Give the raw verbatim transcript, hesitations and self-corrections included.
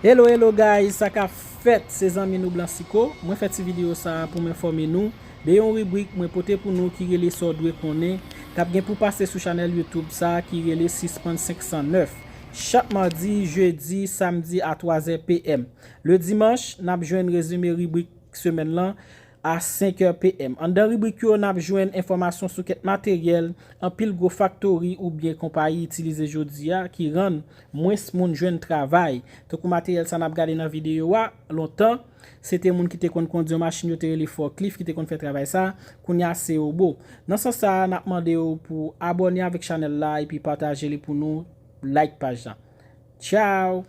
Hello, hello guys, sa k ap fèt? Se zanmi nou Blansico. Mwen fè ti videyo sa a pou m enfòme nou de yon ribrik mwen pote pou nou ki rele Sa w dwe konnen, k ap gen pou pase sou chanèl YouTube sa a ki rele Sispann senk san nèf. Chak madi, jedi, samdi a twa zè P M. Le dimanch, n ap jwenn rezime ribrik semèn lan a senk è P M. Anndan ribrik yo, n ap jwenn enfòmasyon sou kèk materyèl anpil gwo faktori oubyen konpayi itilize jodi a ki rann mwens moun jwenn travay. Tankou materyèl sa n ap gade nan videyo a, lontan, se te moun ki te konn kondui yon machin yo te rele forklift ki te konn fè travay sa, kounye a se wobo. Nan sans sa a, n ap mande w pou abòne avèk chanèl la epi pataje li pou nou, like paj la. Tchao!